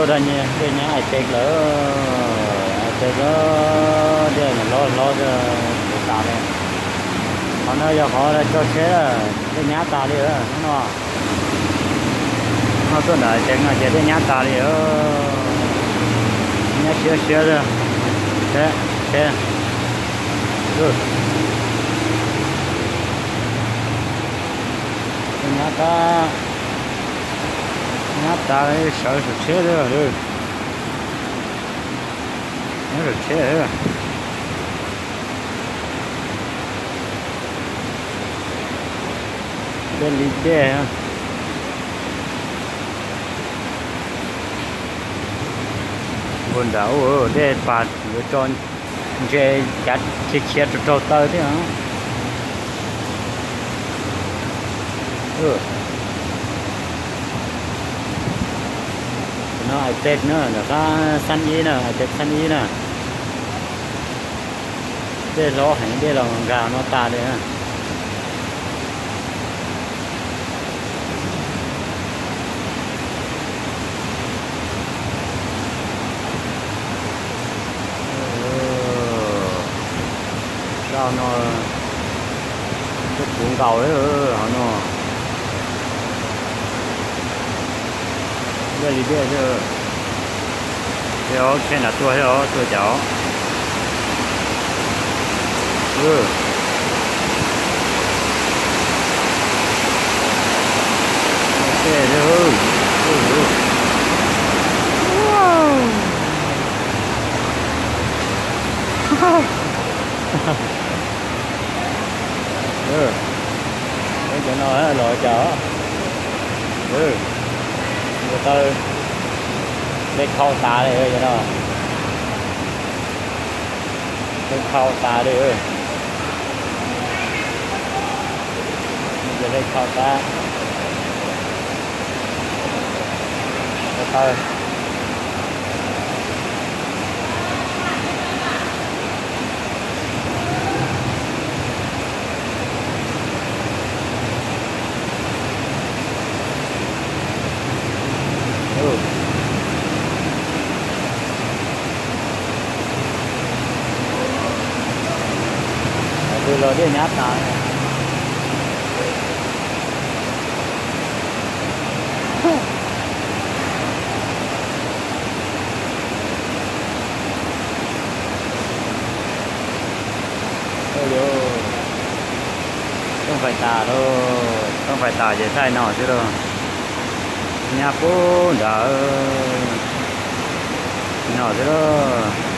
Tuaj dej nyab Aiteb lawm, Aiteb lawm, dej hlob hlob tas li. Qhov no yog qhov coj tsheb, dej nyab tas li hnub no. Hnub no tuaj ntawm Aiteb no ces dej nyab tas li, nyab siab siab, tsheb, dej nyab tas, nyab tas, sawv saum tsheb, nyob saum tsheb. Dej li dej, npuag nram ub dej pas yuav tso ntses cav khiav khiav rau raug taw thiab. No Aiteb na, ntawm qab xab ib na, Aiteb xab ib na. Dej hlob heev, dej los nkag no tas li. Zaj no twb puv nkaus li hov no. Dej li dej xwb. Thiab tsheb nram tuaj thiab, tuaj cas os. Tej thiab. Cov no los cas os. Ua tau dej khau tas li cov no. Dej khau tas li. Cov dej khau tas. Ua tau Twb los dej nyab tas. Toob fais tas lauj, toob fais tas ces thaij no xwb lauj. Nyab pub nrad no xwb lauj.